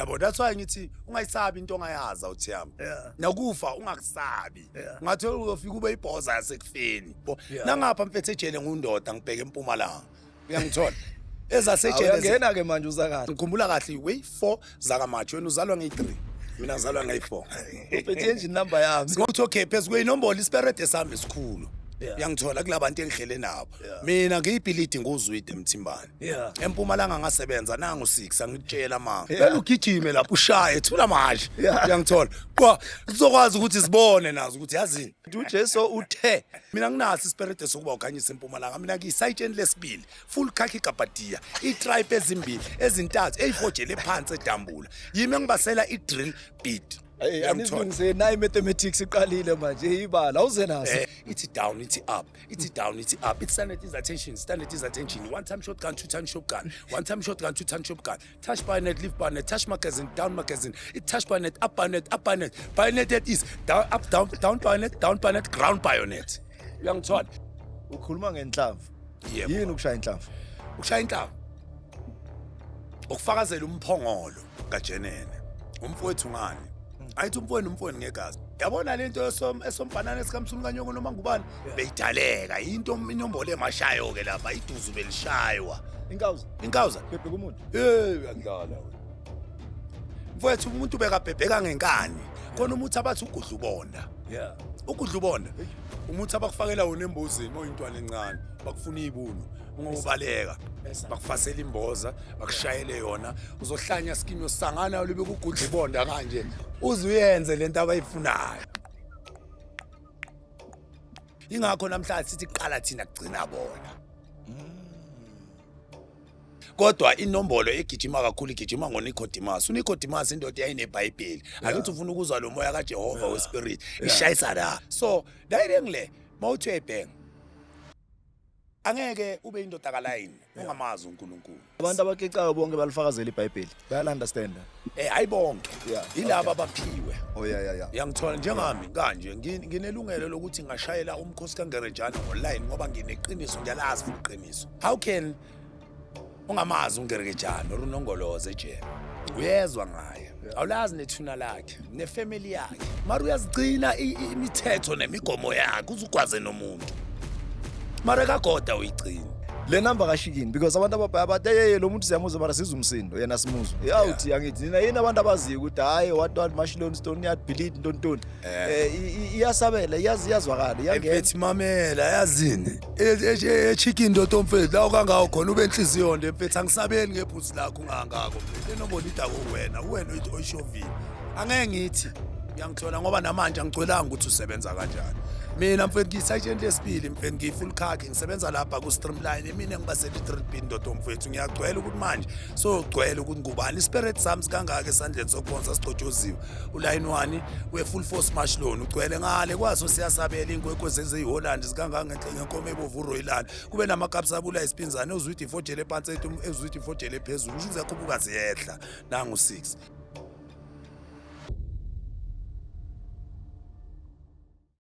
Yabo, that's why ngithi ungayisabi into ongayazi, awuthi yami. Nakufa ungakusabi. Ngathi uzofika ube ibhoza yasekufeni. Bo, nangapha mfethu ejele ngundoda, ngibheke empumalanga. Uyangithola? Ezasejele Uyangena ke manje uzakahle. Ngikhumbula kahle, way 4 zakaMarch, wena uzalwa ngeyi-3, mina ngizalwa ngeyi-4. Uphethe engine number yami. Singokuthi okay, phezu kweyinombolo isiperede sami esikhulu. Uyangithola, kulabantu engihlele nabo. Mina ngiyibhilidi nguzwide Mthimbane. Empumalanga ngasebenza nangu 6, angikutshela manga. Phela ugijime lapho ushaye thula manje. Uyangithola? Kwa sizokwazi ukuthi sibone nazo ukuthi yazini. UJesu uthe Mina nginaso isiperede sokuba ukhanyisa empumalanga. Mina ngiyisayitsheni lesibili, full khaki gabadiya, i-tribe ezimbili, ezintathu, eyifojele phansi edambula. Yimi engibasela i-drill bit. Hey, Uyangithola? anizilungiseni nayi mathematics iqalile manje, ibala awuze naso. Ithi down, ithi up, ithi down, ithi up, ithi stand at his attention, stand at his attention, one time shotgun, two time shotgun, one time shotgun, two time shotgun, touch bayonet, lift bayonet, touch magazine, down magazine, it touch bayonet, up bayonet, up bayonet, bayonet at ease, down, up, down, down bayonet, down bayonet, ground bayonet. Uyangithola? Ukhuluma ngenhlamvu. Yebo. Yini ukushaya inhlamvu? Ukushaya inhlamvu ukufakazela umphongolo kajenene, umfowethu. Ngani ayithi umfowenu, umfowenu ngegazi. Yabona lento esombhanane esikamsunu kanyoko noma ngubani beyidaleka into, inombolo emashayo ke lapha, iduzu belishaywa. Inkawuza. Inkawuza. Bhebhe kumuntu. Hey, uyadlala wena mfowethu. Umuntu bekabhebheka ngenkani khona, umuthi abathi ugudla ubonda. Ugudla ubonda umuthi abakufakela wona embozini uma uyintwana encane, bakufuna iy'bunu ungobaleka, bakufasela imboza, bakushayele yona, uzohlanya skimi yosangana libe kugudla ibonda kanje, uze uyenze lento abayifunayo. Ingakho namhlanje sithi qala thina, kugcina bona. Kodwa inombolo egijima kakhulu igijima ngoNicodemus. UNicodemus indoda yayinebhayibheli. Akithi ufuna ukuzwa lo moya kaJehova wespirit, ishayisa la. So direct le mawuthi uyayibhenga, angeke ube indoda kalayini ungamazi uNkulunkulu. Abantu abakecayo bonke balifakazela iBhayibheli, bayal-understanda? Hayi bonke. Yilaba abaphiwe. Oh yeah. Uyangithola? Njengami kanje, nginelungelo lokuthi ngashayela umkhosi kaNgerenjana online ngoba ngineqiniso, ngiyalazi futhi iqiniso. How can ungamazi uNgerekejana or unongoloze ejele, uyezwa ngaye, awulazi nethuna lakhe nefamily yakhe, mara uyazigcina imithetho nemigomo yakhe, uzugwaze nomuntu, mara kagoda uyigcina. Le namba kashikini, because abantu ababhaya bathi, "Hey, lo muntu siyamuzwa, mara sizwe umsindo, yena simuzwa." Yawuthi angithi nina yini abantu abaziyo ukuthi hayi, what what Mashlon Stone yard believe ntontoni, iyasabela, iyazi, iyazwakala, iyangena. Mfethu, mamela, yazini, echicken ndoda mfethu, la ukangako khona ube inhliziyo nde mfethu. Angisabeli ngebhusi lakho ungangako mfethu. Enombolo idako wena, uwena oyishovile. Angeke ngithi uyangithola ngoba namanje angigcwelanga ukuthi usebenza kanjani. Mina mfethu ngiyisayitsheni lesibili mfethu, ngiyi-full khaki, ngisebenza lapha ku-streamline. Mina ngibasela i-drill bit, ndoda mfethu. Ngiyagcwela ukuthi manje sogcwele ukuthi ngubani isiperate sami sikangaka esandleni sokubonsa sigcotshoziwe, ulayini 1 we-full force mashlon ugcwele ngale kwaso. Siyasabela iy'nkwekwezi eziyiholandi zikangangenkomo ebovu uroyilandi, kube namakaps abula isipinzane, uzwidi ifojele phansi, ezwidi ifojele phezulu, kusho ukuthi ziyakhuphuka ziyehla. Nangu 6.